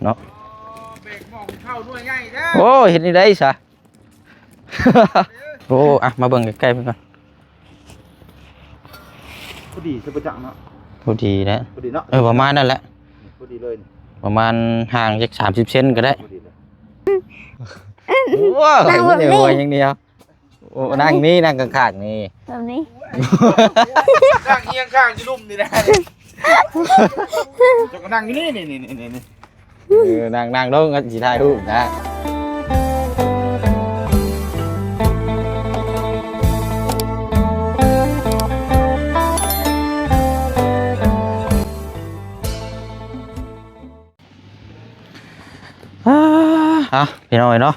ເນາະ. ໂອ້ ເຮັດແນວໃດຊະ? ໂອ້ ອ່ະ ມາເບິ່ງໃກ້ໆເພິ່ນກ່ອນ. ພໍດີຊິບໍ່ຈັກເນາະ. ພໍດີແຫຼະ ພໍດີເນາະ. ເອີ ປະມານນັ້ນແຫຼະ ພໍດີເລີຍ. ປະມານຫ່າງຈັກສາມສິບເຊັນກໍໄດ້. ພໍດີເລີຍ. ວ້າວ ນັ່ງແບບນີ້ ນັ່ງຫົວຢ່າງດຽວ. ໂອ້ ນັ່ງນີ້ ນັ່ງຂ້າງໆນີ້ ແບບນີ້ ນັ່ງຮຽງຂ້າງຢູ່ລຸ່ມນີ້ນະ. ເຈົ້າກໍນັ່ງຢູ່ນີ້ ນີ້ໆໆ. ເອີ ນັ່ງ ນັ່ງລົງ ຊິຖ່າຍຮູບນະ. ອ່າ ອ່ະ ພີ່ນ້ອງເອີຍເນາະ.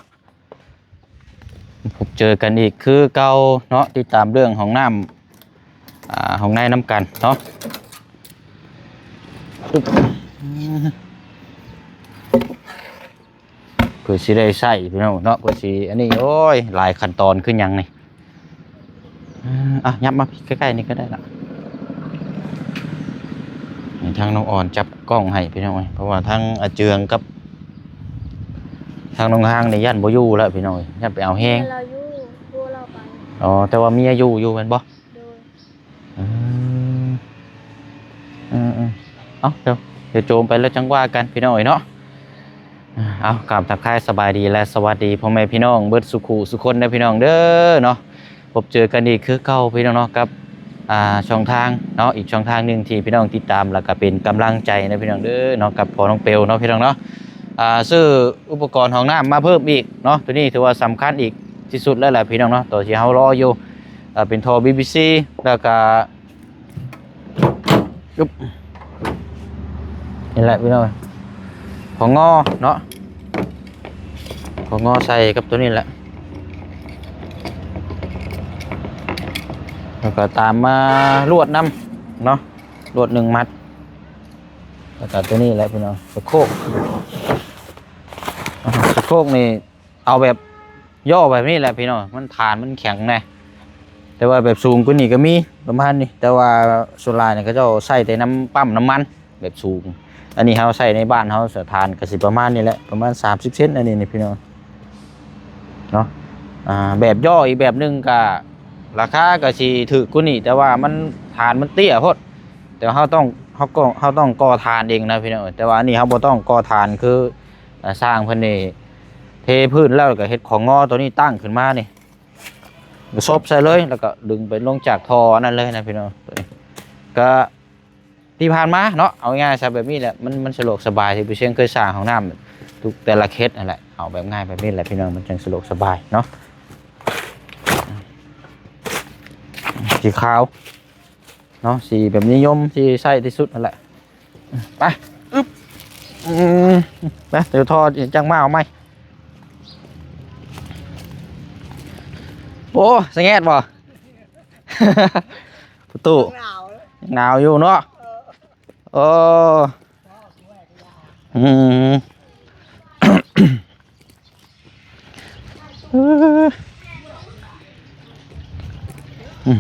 ພົບເຈີກັນອີກຄືເກົ່າເນາະ ຕິດຕາມເລື່ອງຫ້ອງນ້ຳ ອ່າ ຫ້ອງໃນນຳກັນເນາະ. ເພື່ອຊິໄດ້ໃຊ້ພີ່ນ້ອງເນາະ ເພື່ອຊິອັນນີ້. ໂອ້ຍ ຫຼາຍຂັ້ນຕອນຄືຫຍັງນີ້. ອ່າ ຍັບມາໃກ້ໆນີ້ກໍໄດ້ລະ ໃຫ້ທາງນ້ອງອອນຈັບກ້ອງໃຫ້ພີ່ນ້ອງເອີຍ ເພາະວ່າທາງອາເຈືອງກັບທາງນ້ອງຮາງນີ້ຢ້ານບໍ່ຢູ່ແລ້ວພີ່ນ້ອງເອີຍ ຢ້ານໄປເອົາແຮງ. ເມຍລາວຢູ່ ຜົວລາວໄປ. ອໍ ແຕ່ວ່າເມຍຢູ່ ຢູ່ແມ່ນບໍ່? ໂດຍ. ເອີ ເອີໆ ເອົາ ດຽວ ດຽວໂຈມໄປແລ້ວຈັ່ງວ່າກັນພີ່ນ້ອງເອີຍເນາະ. ເອົາ ກາບທັກທາຍສະບາຍດີ ແລະ ສະຫວັດດີພໍ່ແມ່ພີ່ນ້ອງເບິດສູ່ຄູ່ສູ່ຄົນເດີພີ່ນ້ອງເດີເນາະ. ພົບເຈີກັນອີກຄືເກົ່າພີ່ນ້ອງເນາະ ກັບ ອ່າ ຊ່ອງທາງເນາະ ອີກຊ່ອງທາງໜຶ່ງທີ່ພີ່ນ້ອງຕິດຕາມ ແລ້ວກໍເປັນກຳລັງໃຈນະພີ່ນ້ອງເດີເນາະ ກັບພໍ່ນ້ອງເປວເນາະພີ່ນ້ອງເນາະ. ອ່າ ຊື້ອຸປະກອນຫ້ອງນ້ຳມາເພີ່ມອີກເນາະ ໂຕນີ້ຖືວ່າສຳຄັນອີກທີ່ສຸດແລ້ວແຫຼະພີ່ນ້ອງເນາະ ໂຕທີ່ເຮົາລໍຢູ່. ອ່າ ເປັນທໍ່ ບີ ບີ ຊີ ແລ້ວກໍ ອຶບ ນີ້ແຫຼະພີ່ນ້ອງ ຂອງງໍເນາະ ຂອງງໍໃສ່ກັບໂຕນີ້ແຫຼະ ແລ້ວກໍຕາມມາລວດນຳເນາະ ລວດໜຶ່ງມັດ ແລ້ວກໍໂຕນີ້ແຫຼະພີ່ນ້ອງ ສະໂຄກ ສະໂຄກນີ້ ເອົາແບບຍໍ້ແບບນີ້ແຫຼະພີ່ນ້ອງ ມັນຖານມັນແຂງແດ່ ແຕ່ວ່າແບບສູງກວ່ານີ້ກໍມີປະມານນີ້ ແຕ່ວ່າສ່ວນຫຼາຍນີ້ເຂົາເຈົ້າໃຊ້ແຕ່ນ້ຳ ປ້ຳນ້ຳມັນແບບສູງ. ອັນນີ້ເຮົາໃຊ້ໃນບ້ານເຮົາ ສະຖານກໍຊິປະມານນີ້ແຫຼະ ປະມານສາມສິບເຊັນ ອັນນີ້ນີ້ພີ່ນ້ອງເນາະ. ອ່າ ແບບຍໍ້ອີກແບບໜຶ່ງກໍລາຄາກໍຊິຖືກກວ່ານີ້ ແຕ່ວ່າມັນ ຖານມັນເຕ້ຍໂພດ ແຕ່ເຮົາຕ້ອງ ເຮົາກໍ ເຮົາຕ້ອງກໍ່ຖານເອງນະພີ່ນ້ອງ. ແຕ່ວ່າອັນນີ້ເຮົາບໍ່ຕ້ອງກໍ່ຖານ ຄື ອ່າ ຊ່າງເພິ່ນນີ້ເທພື້ນແລ້ວ ແລ້ວກໍເຮັດຂອງງໍໂຕນີ້ຕັ້ງຂຶ້ນມານີ້ ກໍສົບໃສ່ເລີຍ ແລ້ວກໍດຶງໄປລົງຈາກທໍ່ອັນນັ້ນເລີຍນະພີ່ນ້ອງ. ໂຕນີ້ກໍທີ່ຜ່ານມາເນາະ ເອົາງ່າຍຊະແບບນີ້ແຫຼະ ມັນ ມັນສະດວກສະບາຍ ທີ່ຜູ້ຊຽງເຄີຍສ້າງຫ້ອງນ້ຳທຸກແຕ່ລະເຂດນັ້ນແຫຼະ ເອົາແບບງ່າຍແບບນີ້ແຫຼະພີ່ນ້ອງ ມັນຈັ່ງສະດວກສະບາຍເນາະ. ສີຂາວ ເນາະ ສີແບບນິຍົມທີ່ໃຊ້ທີ່ສຸດຫັ້ນແຫຼະ. ໄປ ອຶບ ອືມ ໄປ ເດີທໍ່ຈັ່ງມາເອົາໃໝ່. ໂອ້ ສະແງດບໍ່? ປະຕູ ໜາວເລີຍ ໜາວຢູ່ເນາະ. ເອີ ໂອ້ ອືມ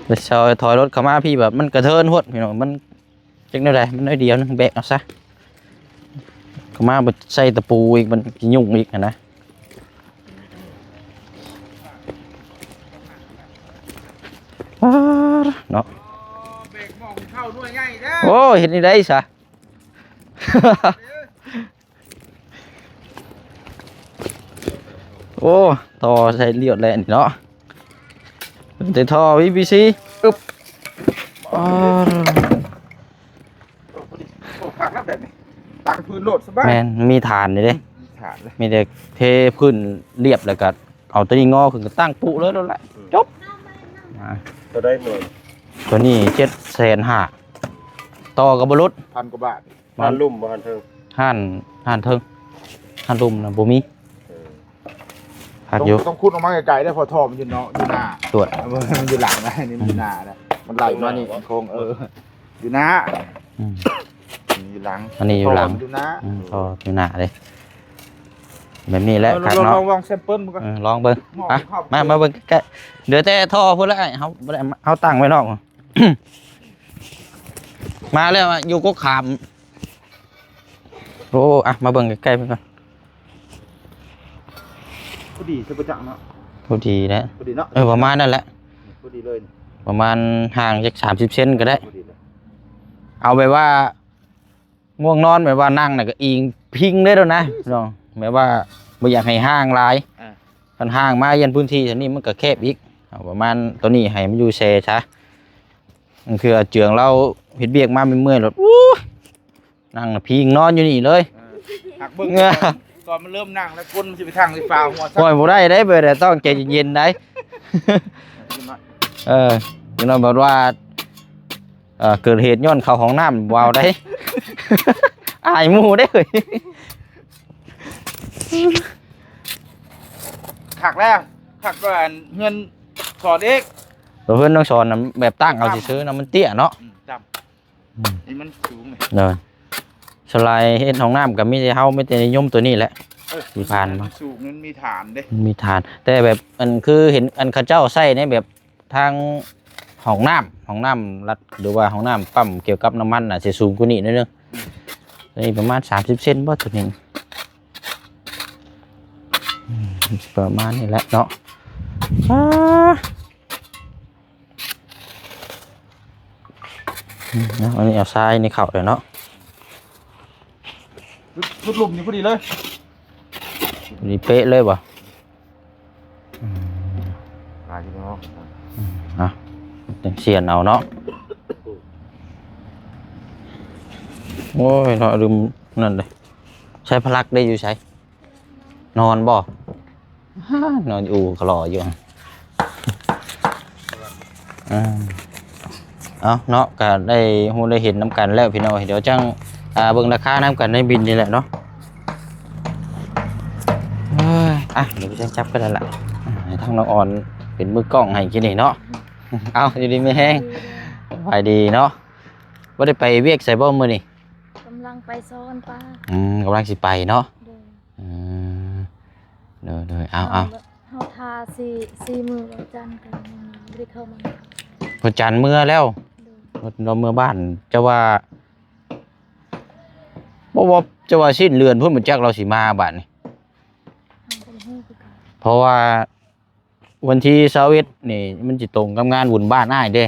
ໄປຊອຍຖອຍລົດເຂົ້າມາພີ້ ແບບມັນກະເທີນໂພດພີ່ນ້ອງ ມັນຈັກແນວໃດ ມັນໜ້ອຍດຽວໜຶ່ງ ແບກເອົາຊະ ເຂົ້າມາບໍ່ໃສ່ຕະປູອີກ ມັນຊິຫຍຸ້ງອີກຫັ້ນນະ. ປາດເນາະ ໂອ້ ເຮັດແນວໃດຊະ? ໂອ້ ຕໍ່ໃສ່ລຽບແລ້ວນີ້ເນາະ ແຕ່ທໍ່ ວີ ພີ ຊີ ອຶບ ໂອ້ ຄັກນະແບບນີ້ ຕັ້ງພື້ນໂລດສະບາຍ ແມ່ນ ມີຖານນີ້ເດ້ ມີຖານເລີຍ ມີແຕ່ເທພື້ນລຽບ ແລ້ວກໍເອົາຕົວນີ້ງໍຂຶ້ນ ກໍຕັ້ງປຸໂລດ ໂລດແຫຼະ ອືມ ຈົບ. ອ່າ ຕົວໃດໝົດ? ຕົວນີ້ເຈັດແສນຫ້າ ຕໍ່ກໍບໍ່ຫຼຸດ ພັນກວ່າບາດ. ຮ້ານລຸ່ມບໍ່? ຮ້ານເທິງ ຮ້ານ ຮ້ານເທິງ ຮ້ານລຸ່ມນະບໍ່ມີ. ເອີ ຄັກຢູ່ ຕ້ອງ ຕ້ອງຂຸດອອກມາໄກໆເດີ ເພາະທໍ່ມັນຢູ່ເນາະ ຢູ່ໜ້າ ຕວດ ເອີ ມັນຢູ່ຫຼັງນະ ນີ້ມັນຢູ່ໜ້ານະ ມັນໄຫຼມານີ້ໂຄ້ງ ເອີ ຢູ່ໜ້າ ອືມ ຢູ່ຫຼັງ ອັນນີ້ຢູ່ຫຼັງ ທໍ່ມັນຢູ່ໜ້າ ອືມ ທໍ່ຢູ່ໜ້າເດ້ ແບບນີ້ແຫຼະ ເອີ ຄັກເນາະ ລອງ ລອງແຊມເປິ້ນມັນກ່ອນ ເອີ ລອງເບິ່ງ ມາ ມາເບິ່ງໃກ້ໆ ເຫຼືອແຕ່ທໍ່ພຸ້ນແຫຼະ ເຮົາບໍ່ໄດ້ ເຮົາຕັ້ງໄວ້ນອກ. ໂ ມາແລ້ວ ຢູ່ກົກຂາມ. ໂອ້ ອ່ະ ມາເບິ່ງໃກ້ໆເພິ່ນກ່ອນ. ພໍດີຊິບໍ່ຈັກເນາະ. ພໍດີແຫຼະ. ພໍດີເນາະ. ເອີ ປະມານນັ້ນແຫຼະ. ພໍດີເລີຍ. ປະມານຫ່າງຈັກສາມສິບເຊັນກໍໄດ້. ພໍດີເລີຍ. ເອົາແບບວ່າ ງ່ວງນອນ ແບບວ່ານັ່ງນະກໍອີງພິງເລີຍໂດດນະ ພີ່ນ້ອງ. ແບບວ່າບໍ່ຢາກໃຫ້ຫ່າງຫຼາຍ. ອ່າ ຄັນຫ່າງມາຢ້ານພື້ນທີ່ແຖວນີ້ມັນກໍແຄບອີກ. ເອົາປະມານຕົວນີ້ໃຫ້ມັນຢູ່ແຊ່ຊະ. ບາງເທື່ອເຈືອງລາວເຮັດວຽກມາເມື່ອຍໆ ໂລດ ໂອ້ຍ ນັ່ງນະພິງນອນຢູ່ນີ້ເລີຍ. ເອີ ຫາກເບິ່ງ ຕອນມັນເລີ່ມນັ່ງແລ້ວ ກົ້ນມັນຊິໄປທາງໄຟຟ້າຫົວ ໂອ້ຍ ບໍ່ໄດ້ເດ້ ບໍ່ໄດ້ ຕ້ອງໃຈເຢັນໆໄດ໋. ເອີ ຈັ່ງນັ້ນແບບວ່າ ເອີ ເກີດເຫດຍ້ອນເຂົ້າຫ້ອງນ້ຳ ບໍ່ເອົາໄດ໋ ອາຍໝູ່ເດ້. ຄັກແລ້ວ ຄັກກວ່າອັນເຮືອນສອນອີກ. ເອີ ເຮືອນນ້ອງສອນນະ ແບບຕັ້ງເອົາຊື່ໆນະ ມັນເຕ້ຍເນາະ. ອືມ ຕ່ຳ. ອືມ ນີ້ມັນສູງນີ້. ໂດຍ ສ່ວນຫຼາຍເຮັດຫ້ອງນ້ຳກໍມີແຕ່ເຮົາ ມີແຕ່ນິຍົມຕົວນີ້ແຫຼະ. ເອີ ທີ່ຜ່ານມາ ມັນສູງ ມັນມີຖານເດ້ ມັນມີຖານ. ແຕ່ແບບ ອັນ ຄືເຫັນ ອັນ ເຂົາເຈົ້າໃຊ້ໃນແບບ ທາງຫ້ອງນ້ຳ ຫ້ອງນ້ຳລັດ ຫຼືວ່າຫ້ອງນ້ຳປ້ຳກ່ຽວກັບນ້ຳມັນ ອາດຊິສູງກວ່ານີ້ໜ້ອຍໜຶ່ງ. ອືມ ຕົວນີ້ປະມານສາມສິບເຊັນບໍ່ ຕົວນີ້. ອືມ ປະມານນີ້ແຫຼະເນາະ. ອາ ອືມ ເນາະ ອັນນີ້ເອົາຊາຍນີ້ເຂົ້າແລ້ວເນາະ. ຂຸດ ຂຸດຫຼຸມນີ້ພໍດີເລີຍ. ນີ້ເປະເລີຍບໍ່? ອືມ ຫຼາຍຢູ່ເນາະ. ອືມ ເອົາ ຈັ່ງຊຽນເອົາເນາະ. ໂອ້ຍເນາະ ລືມນັ້ນເດ້. ໃຊ້ພະລັກໄດ້ຢູ່ໃສ? ນອນບໍ່? ນອນຢູ່ຄະລໍຢູ່. ອ່າ ເອົາເນາະ ກະໄດ້ຮູ້ໄດ້ເຫັນນຳກັນແລ້ວພີ່ນ້ອງ. ດຽວຈັ່ງ ອ່າ ເບິ່ງລາຄານຳກັນໃນບິນນີ້ແຫຼະເນາະ. ເອີຍ ອ່ະ ດຽວຈັ່ງຈັບກັນນັ້ນລະ. ອ່າ ໃຫ້ທາງນ້ອງອອນເປັນມືກ້ອງໃຫ້ກິນນີ້ເນາະ. ເອົາ ຢູ່ດີມີແຮງ ສະບາຍດີເນາະ. ບໍ່ໄດ້ໄປວຽກໃສບໍ່ມື້ນີ້? ກຳລັງໄປຊ້ອນປາ. ອືມ ກຳລັງຊິໄປເນາະ. ໂດຍ. ອືມ ໂດຍໆ ເອົາ ເອົາ ເຮົາ ເຮົາຖ້າສີ່ ສີ່ມື້ ວັນຈັນກໍຍັງບໍ່ໄດ້ເຂົ້າມາ. ວັນຈັນເມືອແລ້ວ. ໂດຍ. ເມືອ ເມືອບ້ານ ຈະວ່າ ບໍ່ ບໍ່ ຈະວ່າສິ້ນເດືອນພຸ້ນ ບໍ່ຈັກລາວຊິມາບາດນີ້. ເຮົາກໍບໍ່ຮູ້ຄືກັນ ເພາະວ່າ ວັນທີຊາວເອັດນີ້ມັນຊິຕົງກັບງານບຸນບ້ານອ້າຍເດ້.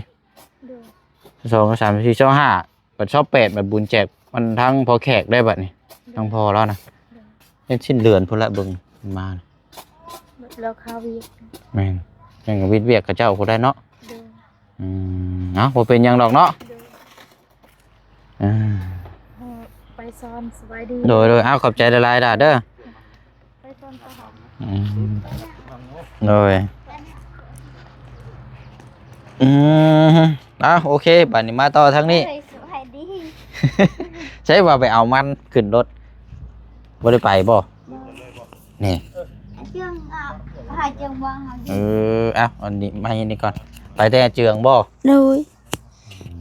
ໂດຍ. ສອງ ສາມ ສີ່ ຊາວຫ້າ ບັດຊາວແປດ ບັດບຸນແຈກມັນທາງພໍ່ແຂກໄດ້ບັດນີ້. ໂດຍ. ທາງພໍ່ລາວນະ. ໂດຍ. ເຮັດສິ້ນເດືອນພຸ້ນລະເບິ່ງມາ. ແລ້ວຄາວຽກ. ແມ່ນ. ຍັງວິດວຽກເຂົາເຈົ້າຜູ້ໃດເນາະ. ໂດຍ. ອືມ ເອົາ ບໍ່ເປັນຫຍັງດອກເນາະ. ໂດຍ. ອ່າ ເອີ ໄປສອນ ສະບາຍດີ. ໂດຍໆ ເອົາ ຂອບໃຈຫຼາຍໆ ດາເດີ. ໄປສອນ ອືມ ໂດຍ. ອືມ ເອົາ ໂອເຄ ບາດນີ້ມາຕໍ່ທາງນີ້. ໂດຍ ສະບາຍດີ. ໃຊ່ວ່າໄປເອົາມັນຂຶ້ນລົດ ບໍ່ໄດ້ໄປບໍ່? ບໍ່. ນີ້ ເຈືອງ ເອົາ ໃຫ້ເຈືອງວາງເອົາ. ເອີ ເອົາ ອັນນີ້ມານີ້ກ່ອນ. ໄປແຕ່ເຈືອງບໍ່? ໂດຍ.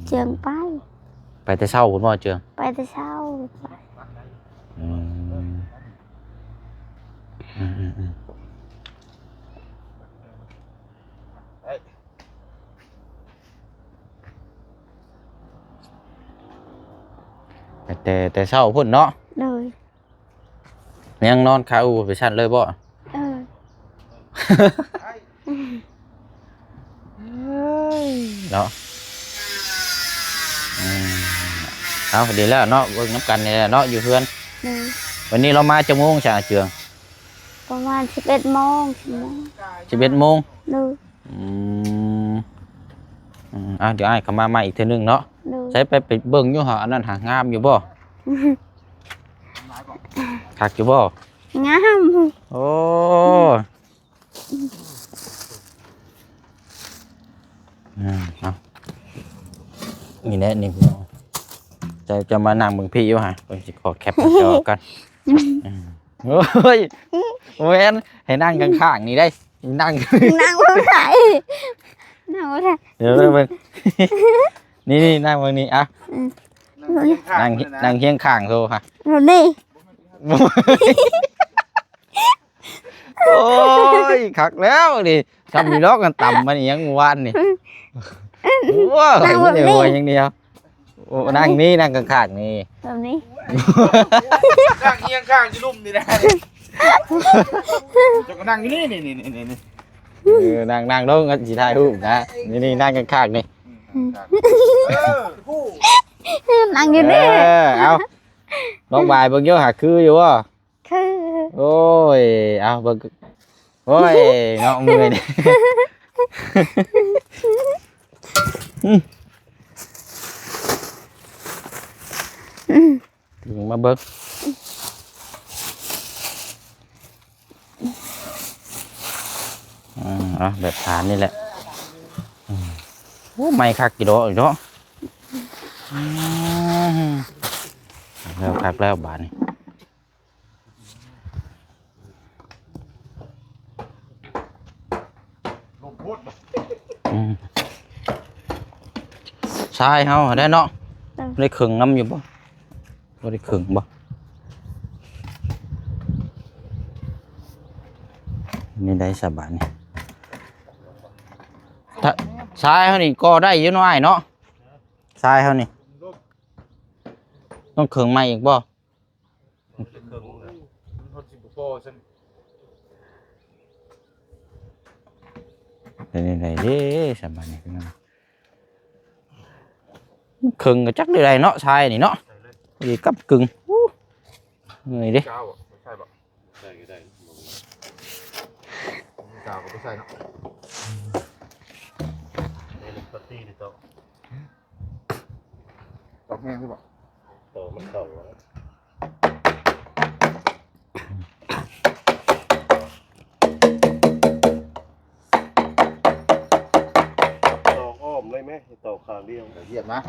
ເຈືອງໄປ. ໄປແຕ່ເຊົ້າພຸ້ນບໍ່ເຈືອງ? ໄປແຕ່ເຊົ້າ. ອືມ ອືມໆໆ ໄປແຕ່ ແຕ່ເຊົ້າພຸ້ນເນາະ? ໂດຍ. ຍັງນອນຄາອູໄປຊັ້ນເລີຍບໍ່? ເອີ ເນາະ. ອືມ ເອົາ ດີແລ້ວເນາະ ເບິ່ງນຳກັນນີ້ແຫຼະເນາະ ຢູ່ເຮືອນ. ໂດຍ. ວັນນີ້ເຮົາມາຈັກໂມງຊະ ເຈືອງ? ປະມານສິບເອັດໂມງ. ສິບເອັດໂມງ. ໂດຍ. ອືມ ອືມ ອ່າ ດຽວອ້າຍເຂົ້າມາໃໝ່ອີກເທື່ອໜຶ່ງເນາະ. ໂດຍ. ໃສ່ໄປ ໄປເບິ່ງຢູ່ຫາ ອັນນັ້ນຫາງາມຢູ່ບໍ່? ຄັກຢູ່ບໍ່? ງາມ. ໂອ້ ອືມ ອ່າ ເອົາ ນີ້ແຫຼະນີ້ ເຈົ້າ ເຈົ້າມານັ່ງເບິ່ງພີ້ຢູ່ຫາ ເບິ່ງຊິຂໍແຄບໜ້າຈໍກ່ອນ. ອືມ ໂອ້ຍ ບໍ່ແມ່ນ ໃຫ້ນັ່ງຂ້າງໆນີ້ໄດ໋ ນັ່ງ ນັ່ງບໍ່ໄດ້ ນັ່ງບໍ່ໄດ້. ເດີ ເບິ່ງ ນີ້ໆ ນັ່ງເບິ່ງນີ້ ອ່ະ ອືມ ນັ່ງ ນັ່ງຄຽງຂ້າງໂທຫາ ແບບນີ້. ໂອ້ຍ ຄັກແລ້ວນີ້ ຊ່ຳນີ້ດອກ ກັນຕຳມັນອີ່ຫຍັງມື້ວານນີ້. ໂອ້ຍ ນັ່ງແບບນີ້ ຫົວຢ່າງດຽວ. ໂອ້ ນັ່ງນີ້ ນັ່ງຂ້າງໆນີ້ ແບບນີ້ ນັ່ງຮຽງຂ້າງຢູ່ລຸ່ມນີ້ນະ ເຈົ້າກໍນັ່ງຢູ່ນີ້ ນີ້ໆໆ ເອີ ນັ່ງ ນັ່ງລົງ ຊິຖ່າຍຮູບນະ ນີ້ໆ ນັ່ງຂ້າງໆນີ້ ອືມ ອືມ ນັ່ງຢູ່ນີ້ ເອີ ເອົາ ລອງບາຍເບິ່ງຢູ່ຫາ ຄືຢູ່ບໍ່? ຄື ໂອ້ຍ ເອົາເບິ່ງ ໂອ້ຍ ເນາະ ເມື່ອຍເດ້ ອືມ ອືມ ມາເບິ່ງ ອ່າ ເອົາແບບຖານນີ້ແຫຼະ ອືມ ໂອ້ ໄມ້ຄັກຢູ່ດອກເນາະ ອືມ ຄັກແລ້ວ ຄັກແລ້ວບາດນີ້. ລົມໂພດ ອືມ ຊາຍເຮົາຫັ້ນແຫຼະເນາະ ເອີ ໄດ້ເຄິ່ງນຳຢູ່ບໍ່? ບໍ່ໄດ້ເຄິ່ງບໍ່? ນີ້ໄດ້ສະບາດນີ້ ຊາຍເຮົານີ້ກໍໄດ້ຢູ່ເນາະ ອ້າຍເນາະ ຊາຍເຮົານີ້ ຕ້ອງເຄິ່ງໃໝ່ອີກບໍ່? ມັນເຄິ່ງແລ້ວ ມັນຮອດຊິບໍ່ພໍຊັ້ນ ເປັນຈັ່ງໃດເດ້ ສະບາດນີ້ພີ່ນ້ອງ ມັນເຄິ່ງກໍຈັກໄດ້ເນາະ ຊາຍນີ້ເນາະ ພໍດີກັບກຶ່ງ ໂອ້ ເມື່ອຍເດ້ ກາວບໍ່ໃສ່ບໍ່? ໃສ່ກໍໄດ້ ກາວກໍບໍ່ໃສ່ເນາະ ນີ້ປາຕີນີ້ເຈົ້າ ຕອກແຮງຫຼືບໍ່? ຕອກມັນເຂົ້າແລ້ວ ຕອກອ້ອມເລີຍແມະ ຕອກຂ້າງດຽວ ຢຽບມາ.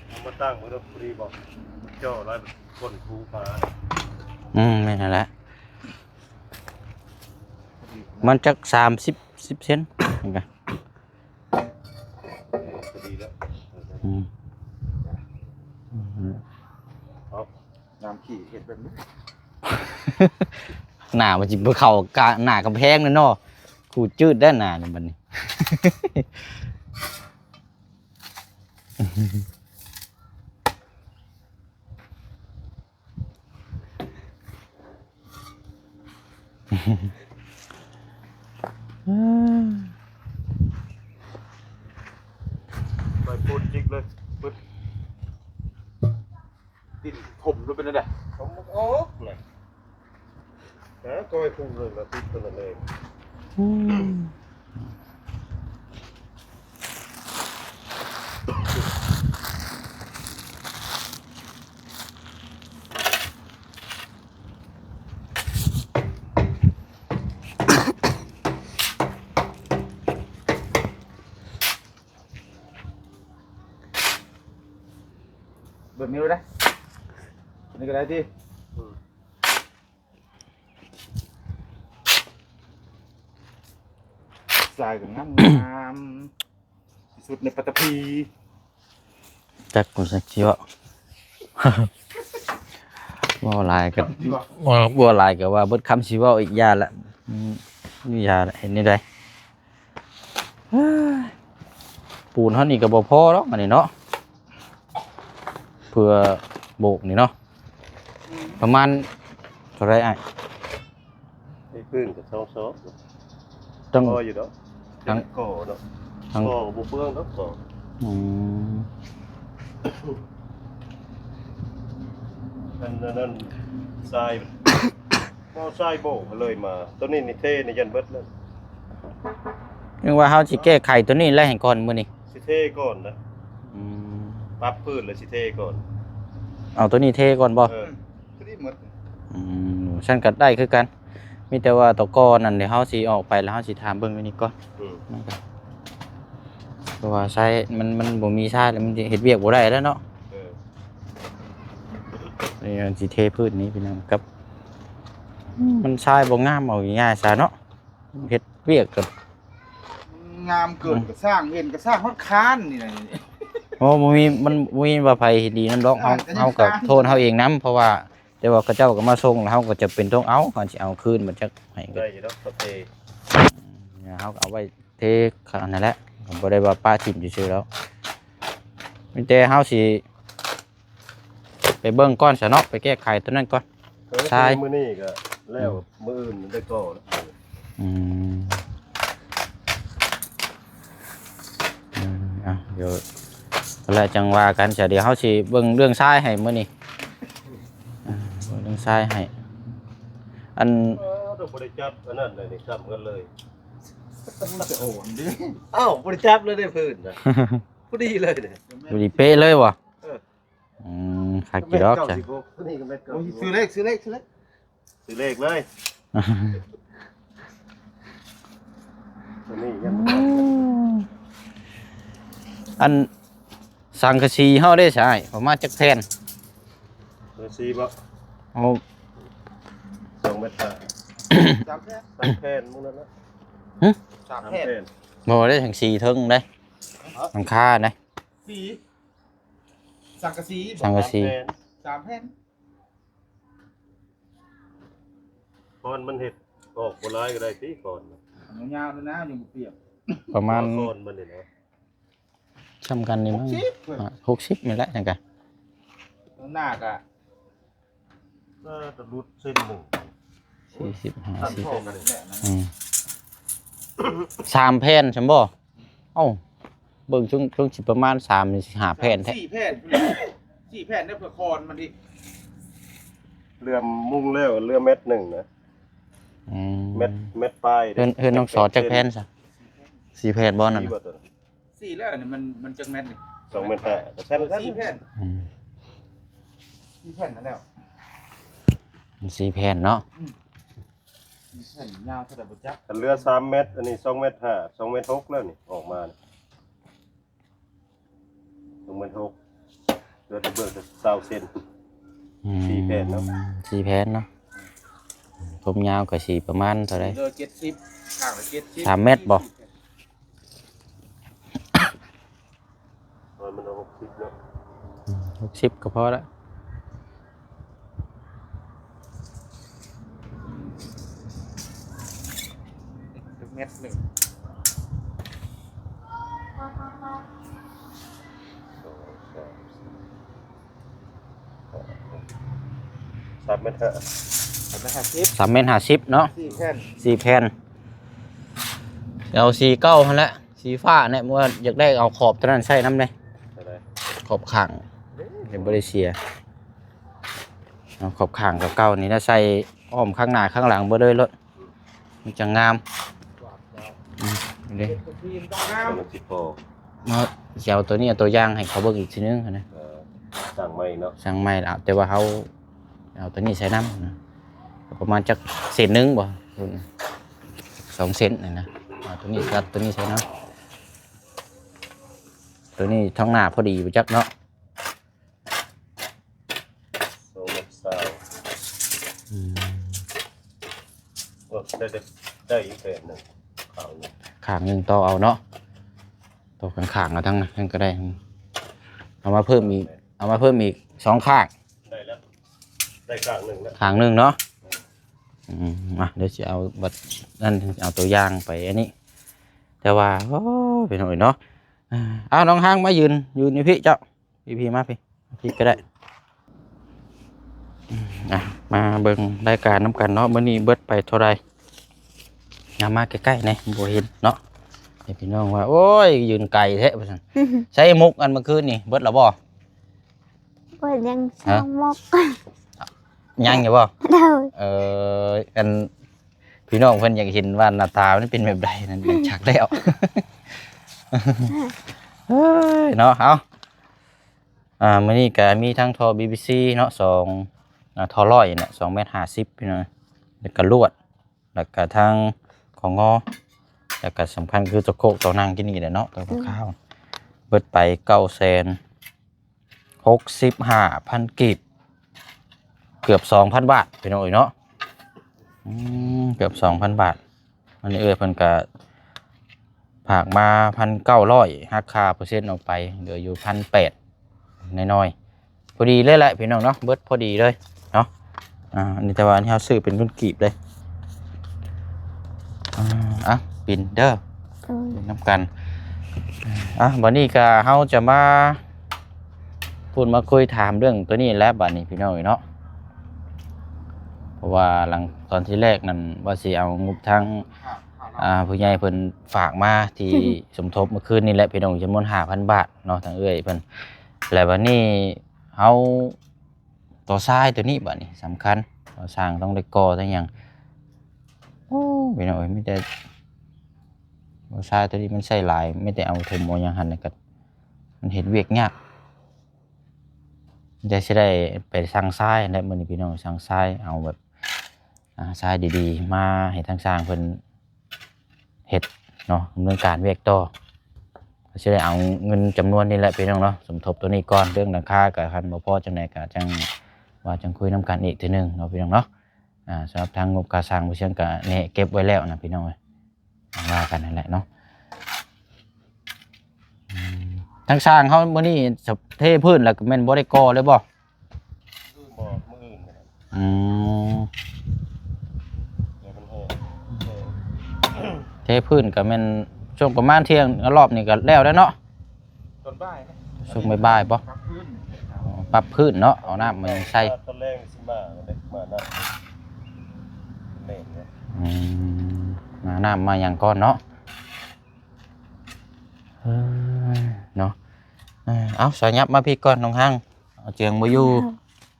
ເອົາມາຕັ້ງໄວ້ເດີ ພໍດີບໍ່? ເຈາະແລ້ວກົ້ນພູຜາ ອືມ ແມ່ນຫັ້ນແຫຼະ ມັນຈັກສາມສິບ ສິບເຊັນ ມັນກະ ເອີ ພໍດີແລ້ວ ອືມ ເອົາ ງາມຂີ້ເຮັດແບບນີ້ ໜ້າມັນຊິບໍ່ເຂົ້າກະ ໜ້າກຳແພງແລ້ວເນາະ ຂູດຈືດແລ້ວໜ້ານີ້ບັດນີ້ ໃບໂພນຈິກເລີຍ ປຶດ ດິນຖົມລະເປັນແນວໃດ? ຖົມອອກເລີຍ ຫາກ້ອຍພຸ້ງເລີຍ ລະຕິດຕົວນັ້ນເລີຍ ອືມ. ແບບນີ້ໄດ້ ນີ້ກໍໄດ້ຕິ ອືມ. ຊາຍກໍງາມໆ ທີ່ສຸດໃນປັດຕະພີ ຈັກບໍ່ຈັກຊິເວົ້າ ເວົ້າຫຼາຍກໍ ຊິເວົ້າ ເວົ້າ ເວົ້າຫຼາຍກໍວ່າເບິດຄຳຊິເວົ້າອີກ ຢ່າລະ ອືມ ຢ່າລະ ເຮັດແນວໃດ? ເຮີ້ຍ ປູນເຮົານີ້ກໍບໍ່ພໍດອກອັນນີ້ເນາະ ເພື່ອໂບກນີ້ເນາະ ປະມານເທົ່າໃດອ້າຍ? ໃນພື້ນກໍສອງສອບ ຈັ່ງ ພໍຢູ່ດອກ ທັງ ກໍເນາະ ທັງ ກໍບໍ່ເປືອງດອກ ກໍ ອືມ ອັນ ອັນນັ້ນຊາຍ ບໍ່ຊາຍໂບກເລີຍມາ ໂຕນີ້ນີ້ເທນີ້ຢັນເບິດແລ້ວ ຍັງວ່າເຮົາຊິແກ້ໄຂໂຕນີ້ແລ້ວໃຫ້ກ່ອນມື້ນີ້ ຊິເທກ່ອນນະ ອືມ ປັບພື້ນແລ້ວຊິເທກ່ອນ ເອົາໂຕນີ້ເທກ່ອນບໍ່? ເອີ ໂຕນີ້ໝົດ ອືມ ຊັ້ນກໍໄດ້ຄືກັນ ມີແຕ່ວ່າຕະກອນັ້ນ ດຽວເຮົາຊິອອກໄປແລ້ວເຮົາຊິຖາມເບິ່ງຢູ່ນີ້ກ່ອນ ອືມ ມັນກໍ ເພາະວ່າໃຊ້ ມັນ ມັນບໍ່ມີຊາຍແລ້ວ ມັນເຮັດວຽກບໍ່ໄດ້ແລ້ວເນາະ ເອີ. ມັນຊິເທພື້ນນີ້ພີ່ນ້ອງ ກັບ ມັນຊາຍບໍ່ງາມ ເວົ້າງ່າຍໆຊະເນາະ ເຮັດວຽກກໍ ງາມເກີນກໍສ້າງ ເຫັນກໍສ້າງຮອດຄານນີ້ນະ. ໂອ້ ບໍ່ມີ ມັນບໍ່ມີວ່າໃຜເຮັດດີນຳດອກ ເຮົາ ເຮົາກໍໂທດເຮົາເອງນຳ ເພາະວ່າ ແຕ່ວ່າເຂົາເຈົ້າກໍມາສົ່ງ ແລ້ວເຮົາກໍຈຳເປັນຕ້ອງເອົາ ເຮົາຊິເອົາຄືນມາຈາກໃຜກໍໄດ້ຢູ່ດອກ ເຮົາກໍເອົາໄວ້ເທ ອັນນັ້ນແຫຼະ ກໍບໍ່ໄດ້ວ່າປະຖິ້ມຊື່ໆດອກ ມີແຕ່ເຮົາຊິ ໄປເບິ່ງກ່ອນຊະເນາະ ໄປແກ້ໄຂຕົວນັ້ນກ່ອນ ເອີ ຊາຍ ມື້ນີ້ກໍແລ້ວ ອືມ ມື້ອື່ນໄດ້ກໍ ອືມ ເອີ ເອົາ ດຽວ ແລ້ວຈັ່ງວ່າກັນຊະ ດຽວເຮົາຊິເບິ່ງເລື່ອງຊາຍໃຫ້ມື້ນີ້ ເອີ ເບິ່ງເລື່ອງຊາຍໃຫ້ ອັນ ເອີ ຕ້ອງບໍ່ໄດ້ຈັບອັນນັ້ນເລີຍນີ້ ຊ້ຳກັນເລີຍ ມັນຈະໂອນເດ້ ເອົ້າ ບໍ່ໄດ້ຈັບເລີຍເດ້ພື້ນນະ ພໍດີເລີຍເດ້ ພໍດີເປະເລີຍບໍ່? ເອີ ອືມ ຄັກຢູ່ດອກ ແມ່ນເກົ້າສິບຫົກ ຕົວນີ້ກໍແມ່ນເກົ້າສິບຫົກ ຊື້ເລກ ຊື້ເລກ ຊື້ເລກ ຊື້ເລກເລີຍ ຕົວນີ້ຍັງ ອັນ ສັງກະສີເຮົາເດ້ຊະອ້າຍ ປະມານຈັກແຜ່ນ? ສັງກະສີບໍ່? ເອົາ ສອງແມັດຫ້າ ສາມແຜ່ນ ສາມແຜ່ນ ໝູ່ນັ້ນນະ ຫຶ? ສາມແຜ່ນ ສາມແຜ່ນ ບໍ່ໄດ້ ສັງກະສີເທິງເດ້ ຫະ? ຫຼັງຄາເດ້ ສີ ສັງກະສີບໍ່? ສັງກະສີ ສາມແຜ່ນ ສາມແຜ່ນ ຄອນມັນເຮັດອອກບໍ່ຫຼາຍກໍໄດ້ຕິ ຄອນມັນຍາວໆແລ້ວນະ ຍັງບໍ່ປຽກ ປະມານ ຄອນມັນນີ້ນະ ສ່ຳກັນນີ້ມັນ ຫົກສິບ ຫົກສິບນີ້ແຫຼະ ຈັ່ງກະ ຂ້າງໜ້າກະ ໜ້າຈະຫຼຸດເຊັນໜຶ່ງ ສີ່ສິບ ຫ້າສິບ ອືມ ສາມແຜ່ນຊັ້ນບໍ່? ເອົ້າ ເບິ່ງຊ່ວງ ຊ່ວງຊິປະມານສາມ ສີ່ ຫ້າແຜ່ນແທ້ ສີ່ແຜ່ນ ສີ່ແຜ່ນໄດ້ເພື່ອຄອນມັນອີກ ເຫຼືອມຸງແລ້ວ ເຫຼືອແມັດໜຶ່ງນະ ອືມ ແມັດ ແມັດປາຍເດ້ ເຮືອນ ເຮືອນນ້ອງສອດຈັກແຜ່ນຊະ? ສີ່ແຜ່ນບໍ່ນັ້ນນະ? ສີ່ແລ້ວນີ້ມັນ ມັນຈັກແມັດນີ້? ສອງແມັດຫ້າ ກໍສ່ຳກັນ ສີ່ແຜ່ນ ອືມ ສີ່ແຜ່ນນັ້ນແລ້ວ ມັນສີ່ແຜ່ນເນາະ ອືມ ສີ່ແຜ່ນຍາວເທົ່າໃດບໍ່ຈັກ ຄັນເຫຼືອສາມແມັດ ອັນນີ້ສອງແມັດຫ້າ ສອງແມັດຫົກແລ້ວນີ້ ອອກມານີ້ ສອງແມັດຫົກ ເຫຼືອແຕ່ເບິ່ງຊາວເຊັນ ອືມ ສີ່ແຜ່ນເນາະ ສີ່ແຜ່ນເນາະ ຄວາມຍາວກໍຊິປະມານເທົ່າໃດ? ເຫຼືອເຈັດສິບ ຂ້າງລະເຈັດສິບ ສາມແມັດບໍ່? ເອີ ມັນເອົາຫົກສິບເນາະ ອືມ ຫົກສິບກໍພໍລະ ແມັດໜຶ່ງ ສອງ ສາມ ສີ່ ຫ້າ ຫົກ ສາມແມັດຫ້າ ສາມແມັດຫ້າສິບ ສາມແມັດຫ້າສິບເນາະ ສີ່ແຜ່ນ ສີ່ແຜ່ນ ເອົາສີເກົ່າຫັ້ນແຫຼະ ສີຟ້າແຫຼະ ເມື່ອຢາກໄດ້ເອົາຂອບຕົວນັ້ນໃສ່ນຳເດ້ ຂອບຂ້າງ ຍັງບໍ່ໄດ້ເສຍ ເອົາຂອບຂ້າງເກົ່າໆນີ້ລະໃສ່ອ້ອມຂ້າງໜ້າຂ້າງຫຼັງເບິດເລີຍໂລດ ມັນຈະງາມ ອືມ ນີ້ເດ້ ມັນຊິພໍ ເນາະ ຊິເອົາຕົວນີ້ ເອົາຕົວຢ່າງໃຫ້ເຂົາເບິ່ງອີກທີໜຶ່ງຫັ້ນນະ ເອີ ສ້າງໃໝ່ເນາະ ສ້າງໃໝ່ລະ ແຕ່ວ່າເຮົາ ເອົາຕົວນີ້ໃສ່ນຳນະ ປະມານຈັກເຊັນໜຶ່ງບໍ່ ສອງເຊັນນີ້ນະ ເອົາຕົວນີ້ ຕັດຕົວນີ້ໃສ່ນຳ ຕົວນີ້ທາງໜ້າພໍດີບໍ່ຈັກເນາະ ສອງແມັດຊາວ ອືມ ໂອ້ ໄດ້ ໄດ້ ໄດ້ອີກແຜ່ນໜຶ່ງ ຂ້າງໜຶ່ງ ຂ້າງໜຶ່ງຕໍ່ເອົາເນາະ ຕໍ່ຂ້າງໆເອົາ ທາງນັ້ນກໍໄດ້ ເອົາມາເພີ່ມອີກ ເອົາມາເພີ່ມອີກສອງຂ້າງ ໄດ້ແລ້ວ ໄດ້ຂ້າງໜຶ່ງແລ້ວ ຂ້າງໜຶ່ງເນາະ ອືມ ມາ ດຽວຊິເອົາບັດນັ້ນ ເອົາຕົວຢ່າງໄປອັນນີ້ ແຕ່ວ່າ ໂອ້ ພີ່ນ້ອງເອີຍເນາະ ເອົາ ນ້ອງຮັງ ມາຢືນ ຢືນຢູ່ພີ້ເຈົ້າ ພີ້ໆ ມາພີ້ ພີ້ກໍໄດ້ ອ່ະ ມາເບິ່ງລາຍການນຳກັນເນາະ ມື້ນີ້ເບິດໄປເທົ່າໃດ ນຳມາໃກ້ໆແດ່ ບໍ່ເຫັນເນາະ ໃຫ້ພີ່ນ້ອງວ່າ ໂອ້ຍ ຢືນໄກແທ້ ວ່າຊັ້ນ ໃຊ້ມຸກອັນເມື່ອຄືນນີ້ ເບິດແລ້ວບໍ່? ເພິ່ນຍັງ ຮະ? ສອງໝົກ ຍັງຢູ່ບໍ່? ໂດຍ ເອີ ອັນ ພີ່ນ້ອງເພິ່ນຢາກເຫັນວ່າໜ້າຕາມັນເປັນແບບໃດນັ້ນ ຢາກຈັກແລ້ວ ເອີຍ ເນາະ ເອົາ ອ່າ ມື້ນີ້ກະມີທັງທໍ່ ບີບີຊີ ເນາະ ສອງ ອ່າ ທໍ່ຮ້ອຍນີ້ແຫຼະ ສອງແມັດຫ້າສິບ ພີ່ນ້ອງ ແລ້ວກະລວດ ແລ້ວກະທາງຂອງງໍ ແລ້ວກະສຳຄັນຄືຕົວໂຄກ ຕົວນັ່ງກິນນີ້ແຫຼະເນາະ ຕົວຂາວໆ ເບິດໄປເກົ້າແສນຫົກສິບຫ້າພັນກີບ ເກືອບສອງພັນບາດພີ່ນ້ອງເອີຍເນາະ. ອືມ ເກືອບສອງພັນບາດ. ອັນນີ້ເອື້ອຍເພິ່ນກະຝາກມາພັນເກົ້າຮ້ອຍ ຫັກຄ່າເປີເຊັນອອກໄປ ເຫຼືອຢູ່ພັນແປດ ນ້ອຍໆ ພໍດີເລີຍແຫຼະພີ່ນ້ອງເນາະ ເບິດພໍດີເລີຍເນາະ. ອ່າ ອັນນີ້ແຕ່ວ່າອັນນີ້ເຮົາຊື້ເປັນເງິນກີບເລີຍ. ອ່າ ອ່ະ ປິ່ນເດີ ໂດຍ ຫຼິ້ນນຳກັນ. ອ່ະ ບັດນີ້ກະເຮົາຈະມາ ພຸ້ນ ມາຄຸຍຖາມເລື່ອງໂຕນີ້ແຫຼະ ບັດນີ້ພີ່ນ້ອງເອີຍເນາະ. ເພາະວ່າຫຼັງຕອນທີແລກນັ້ນວ່າຊິເອົາງົບທາງ ອ່າ ຜູ້ໃຫຍ່ເພິ່ນຝາກມາທີ່ສົມທົບມື້ຄືນນີ້ແຫຼະພີ່ນ້ອງ ຈຳນວນຫ້າພັນບາດເນາະ ທາງເອື້ອຍເພິ່ນ. ແລ້ວບັດນີ້ເຮົາ ຕໍ່ຊາຍໂຕນີ້ບັດນີ້ສຳຄັນ ເຮົາສ້າງຕ້ອງໄດ້ກໍ່ຕ້ອງຫຍັງ. ໂອ້ ພີ່ນ້ອງເອີຍ ມີແຕ່ ຕໍ່ຊາຍໂຕນີ້ມັນໃຊ້ຫຼາຍ ມີແຕ່ເອົາຖົມເອົາຫຍັງຫັ້ນ ແລ້ວກໍມັນເຮັດວຽກຍາກ. ແຕ່ຊິໄດ້ໄປສັ່ງຊາຍແຫຼະ ມື້ນີ້ພີ່ນ້ອງ ສັ່ງຊາຍ ເອົາແບບ ອ່າ ຊາຍດີໆ ມາໃຫ້ທາງຊ່າງເພິ່ນເຮັດເນາະ ດຳເນີນການວຽກຕໍ່. ກໍຊິໄດ້ເອົາເງິນຈຳນວນນີ້ແຫຼະພີ່ນ້ອງເນາະ ສົມທົບໂຕນີ້ກ່ອນ. ເລື່ອງຫຼັງຄາກໍຄັນບໍ່ພໍຈັ່ງໃດກໍຈັ່ງວ່າ ຈັ່ງຄຸຍນຳກັນອີກເທື່ອໜຶ່ງເນາະພີ່ນ້ອງເນາະ. ອ່າ ສຳລັບທາງງົບຄ່າສ້າງບໍ່ເຊື່ອງກໍແນະເກັບໄວ້ແລ້ວນະພີ່ນ້ອງເອີຍ ວ່າກັນນັ້ນແຫຼະເນາະ. ອືມ ທາງຊ່າງເຮົາມື້ນີ້ເທພື້ນແລ້ວກໍແມ່ນບໍ່ໄດ້ກໍ່ເລີຍບໍ່? ບໍ່ ມື້ອື່ນ. ອືມ ແດດມັນແຮງ ເທພື້ນກໍແມ່ນຊ່ວງປະມານທ່ຽງ ລອບນີ້ກໍແລ້ວແລ້ວເນາະ. ຕອນບ່າຍນະ ຊ່ວງບ່າຍໆບໍ່? ປັບພື້ນ ອໍ ປັບພື້ນເນາະ ເອົານ້ຳມາໃສ່. ຕອນແລງຊິມາ ມານ້ຳແລ້ງເນາະ. ອືມ ມານ້ຳມາຫຍັງກ່ອນເນາະ. ເອີ ເນາະ. ເອີ ເອົາ ສາຍັບມາພີ້ກ່ອນ ນ້ອງຮັງ ເອົາ ເຈີງບໍ່ຢູ່.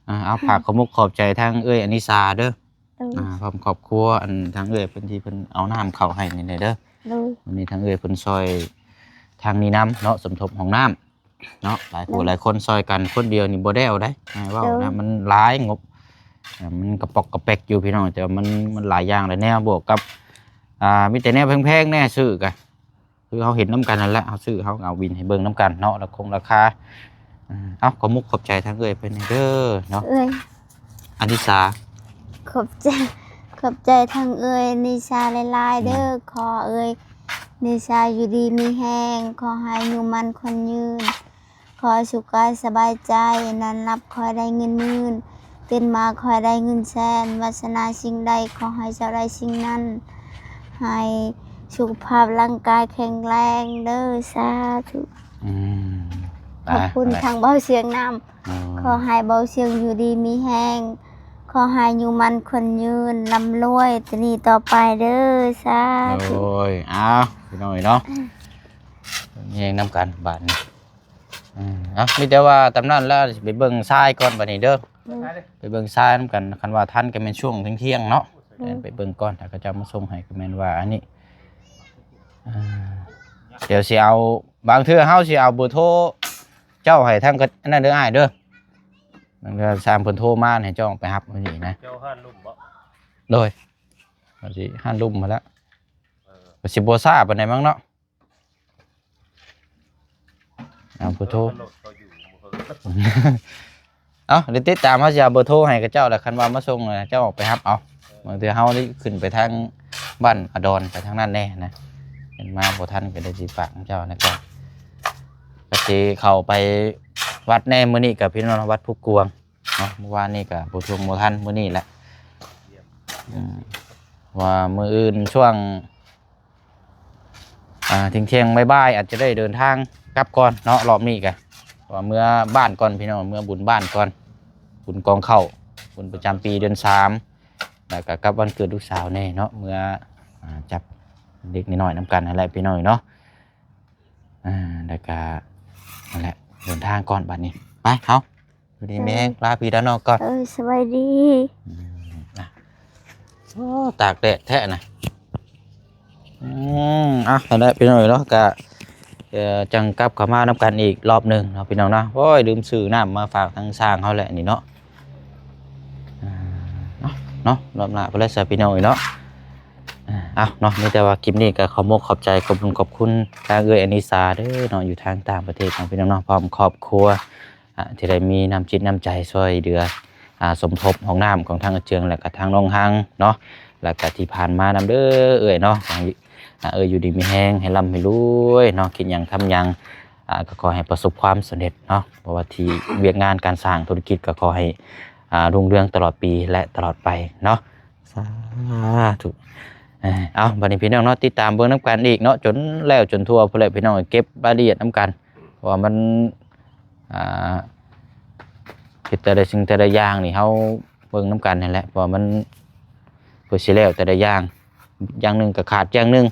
ເອົາ ອ່າ ເອົາ ຝາກຂອບມຸກຂອບໃຈທາງເອື້ອຍອະນິສາເດີ. ໂດຍ ອ່າ ພ້ອມຄອບຄົວ ອັນ ທາງເອື້ອຍເພິ່ນທີ່ເພິ່ນເອົານ້ຳເຂົ້າໃຫ້ນີ້ແຫຼະເດີ. ໂດຍ ວັນນີ້ທາງເອື້ອຍເພິ່ນຊ່ອຍທາງນີ້ນຳເນາະ ສົມທົບຫ້ອງນ້ຳເນາະ. ຫຼາຍຜູ້ ໂດຍ ຫຼາຍຄົນຊ່ອຍກັນ ຄົນດຽວນີ້ບໍ່ໄດ້ເອົາໄດ໋ ໃຫ້ເວົ້ານະ. ໂດຍ ມັນຫຼາຍງົບ ອ່າ ມັນກະປອກກະແປກຢູ່ພີ່ນ້ອງ ແຕ່ວ່າມັນ ມັນຫຼາຍຢ່າງຫຼາຍແນວ ບວກກັບ ອ່າ ມີແຕ່ແນວແພງໆ ແດ່ ຊື້ກະ ຄືເຮົາເຫັນນຳກັນນັ້ນແຫຼະ ເຮົາຊື້ເຮົາກໍເອົາວິນໃຫ້ເບິ່ງນຳກັນເນາະ ລາຄົງລາຄາ. ເອົາ ຂໍມຸກຂອບໃຈທາງເອື້ອຍເພິ່ນເດີເນາະ ເອື້ອຍ ອະນິສາ. ຂອບໃຈ ຂອບໃຈທາງເອື້ອຍນິສາຫຼາຍໆເດີ. ອືມ ຂໍເອື້ອຍນິສາຢູ່ດີມີແຮງ ຂໍໃຫ້ອາຍຸໝັ້ນຂວັນຍືນ ຂໍໃຫ້ສຸກກາຍສະບາຍໃຈ ນອນຫຼັບຂໍໃຫ້ໄດ້ເງິນໝື່ນ ຕື່ນມາຂໍໃຫ້ໄດ້ເງິນແສນ ວາສະໜາສິ່ງໃດຂໍໃຫ້ເຈົ້າໄດ້ສິ່ງນັ້ນ ໃຫ້ສຸຂະພາບຮ່າງກາຍແຂງແຮງເດີ ສາທຸ. ອືມ ຂອບຄຸນ ໄປ ທາງເບົາຊຽງນຳ. ອໍ ຂໍໃຫ້ເບົາຊຽງຢູ່ດີມີແຮງ ຂໍໃຫ້ອາຍຸໝັ້ນຂວັນຍືນ ລ່ຳລວຍແຕ່ນີ້ຕໍ່ໄປເດີ ສາທຸ. ໂອ້ຍ ອ້າວ ພີ່ນ້ອງເອີຍເນາະ ມີແຮງນຳກັນບາດນີ້. ອືມ ເອົາ ມີແຕ່ວ່າຕາມນັ້ນແລ້ວ ຊິໄປເບິ່ງຊາຍກ່ອນບາດນີ້ເດີ. ໂດຍ ໄປເບິ່ງຊາຍນຳກັນ ຄັນວ່າທັນກໍແມ່ນຊ່ວງທ່ຽງໆເນາະ. ໂດຍ ໄປເບິ່ງກ່ອນ ຖ້າເຂົາເຈົ້າມາສົ່ງໃຫ້ກໍແມ່ນວ່າອັນນີ້ ອ່າ ດຽວຊິເອົາ ບາງເທື່ອເຮົາຊິເອົາເບີໂທເຈົ້າໃຫ້ທາງ ອັນນັ້ນເດີອ້າຍເດີ. ບາງເທື່ອຊ່າງເພິ່ນໂທມາໃຫ້ເຈົ້າໄປຮັບມື້ນີ້ນະ. ເຈົ້າຮ້ານລຸ່ມບໍ? ໂດຍ ວ່າຊິຮ້ານລຸ່ມຫັ້ນແຫຼະ. ເອີ ກໍຊິບໍ່ຊ້າປານໃດມັ້ງເນາະ. ເອົາເບີໂທ ເອີ ເອົາ ດຽວຕິດຕາມ ເຮົາຊິເອົາເບີໂທໃຫ້ເຂົາເຈົ້າ ແລ້ວຄັນວ່າມາສົ່ງ ເຈົ້າອອກໄປຮັບເອົາ. ບາງເທື່ອເຮົາໄດ້ຂຶ້ນໄປທາງບ້ານອາດອນ ໄປທາງນັ້ນແດ່ນະ ເຫັນມາບໍ່ທັນ ກໍໄດ້ຊິຝາກນຳເຈົ້ານະ. ກໍ ກໍຊິເຂົ້າໄປວັດແດ່ ມື້ນີ້ກໍພີ່ນ້ອງ ວັດພູກວາງເນາະ. ເມື່ອວານນີ້ກໍບໍ່ທ່ວງບໍ່ທັນ ມື້ນີ້ແຫຼະ. ອືມ ວ່າມື້ອື່ນຊ່ວງ ອ່າ ທ່ຽງໆ ບ່າຍໆ ອາດຈະໄດ້ເດີນທາງກັບກ່ອນເນາະ ລອບນີ້ກະ ເພາະວ່າເມືອບ້ານກ່ອນພີ່ນ້ອງ ເມືອບຸນບ້ານກ່ອນ ບຸນກອງເຂົ້າ ບຸນປະຈຳປີເດືອນສາມ ແລ້ວກະກັບວັນເກີດລູກສາວແດ່ເນາະ ເມືອ ອ່າ ຈັບເດັກນ້ອຍໆ ນຳກັນຫັ້ນແຫຼະພີ່ນ້ອງເນາະ. ອ່າ ແລ້ວກະ ນັ້ນແຫຼະ ເດີນທາງກ່ອນບາດນີ້ ໄປເຮົາ ຢູ່ດີມີແຮງ ລາພີ່ລານ້ອງກ່ອນ. ເອີ ສະບາຍດີ. ອືມ ອ່ະ ໂອ້ ຕາກແດດແທ້ນະ. ອືມ ອ່ະ ນັ້ນແຫຼະພີ່ນ້ອງເນາະ ກະ ເອີ ຈັ່ງກັບເຂົ້າມານຳກັນອີກລອບໜຶ່ງເນາະ ພີ່ນ້ອງເນາະ. ໂອ້ຍ ລືມຊື້ນ້ຳມາຝາກທາງຊ່າງເຮົາແຫຼະນີ້ເນາະ. ອ່າ ເນາະ ເນາະ ລອບໜ້າພຸ້ນແຫຼະຊະພີ່ນ້ອງເອີຍເນາະ. ອ່າ ເອົາເນາະ ມີແຕ່ວ່າຄລິບນີ້ກໍຂອບມຸກຂອບໃຈ ຂອບບຸນຂອບຄຸນທາງເອື້ອຍອະນິສາເດີເນາະ ຢູ່ທາງຕ່າງປະເທດເນາະ ພີ່ນ້ອງເນາະ ພ້ອມຄອບຄົວ ອ່າ ທີ່ໄດ້ມີນ້ຳຈິດນ້ຳໃຈຊ່ວຍເຫຼືອ ອ່າ ສົມທົບຫ້ອງນ້ຳຂອງທາງອາເຈືອງ ແລະກະທາງໜອງຮັງເນາະ ແລະກະທີ່ຜ່ານມານຳເດີເອື້ອຍເນາະ ໃຫ້ ອ່າ ເອື້ອຍຢູ່ດີມີແຮງ ໃຫ້ລ່ຳໃຫ້ລວຍເນາະ ຄິດຫຍັງທຳຫຍັງ ອ່າ ກໍຂໍໃຫ້ປະສົບຄວາມສຳເລັດເນາະ ບໍ່ວ່າທີ່ວຽກງານການສ້າງທຸລະກິດ ກໍຂໍໃຫ້ ອ່າ ຮຸ່ງເຮືອງຕະຫຼອດປີ ແລະ ຕະຫຼອດໄປເນາະ ສາທຸ. ເອີ ເອົາ ບັດນີ້ພີ່ນ້ອງເນາະ ຕິດຕາມເບິ່ງນຳກັນອີກເນາະ ຈົນແລ້ວຈົນທົ່ວພຸ້ນແຫຼະ ພີ່ນ້ອງເອີຍ ເກັບລາຍລະອຽດນຳກັນ ເພາະວ່າມັນ ອ່າ ເຮັດແຕ່ລະສິ່ງແຕ່ລະຢ່າງນີ້ ເຮົາເບິ່ງນຳກັນຫັ້ນແຫຼະ ເພາະວ່າມັນ ເພື່ອຊິແລ້ວແຕ່ລະຢ່າງ ຢ່າງໜຶ່ງກໍຂາດຢ່າງໜຶ່ງ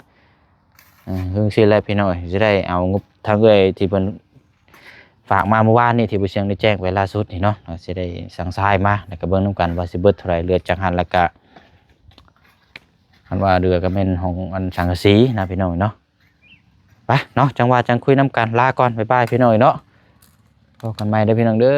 ເອີ ເຊິ່ງຊີ້ແຫຼະພີ່ນ້ອງເອີຍ ຊິໄດ້ເອົາງົບທາງເອື້ອຍທີ່ເພິ່ນຝາກມາມື້ວານນີ້ ທີ່ບໍ່ສຽງໄດ້ແຈ້ງໄປລ່າສຸດນີ້ເນາະ ຊິໄດ້ສັ່ງຊາຍມາ ແລ້ວກໍເບິ່ງນຳກັນວ່າຊິເບິດເທົ່າໃດ ເຫຼືອຈາກຫັ້ນ ແລ້ວກໍ ຄັນວ່າເຫຼືອກໍແມ່ນຂອງອັນສັງກະສີນະພີ່ນ້ອງເນາະ. ໄປເນາະ ຈັ່ງວ່າຈັ່ງຄຸຍນຳກັນ ລາກ່ອນ ບາຍບາຍພີ່ນ້ອງເນາະ ພົບກັນໃໝ່ເດີພີ່ນ້ອງເດີ.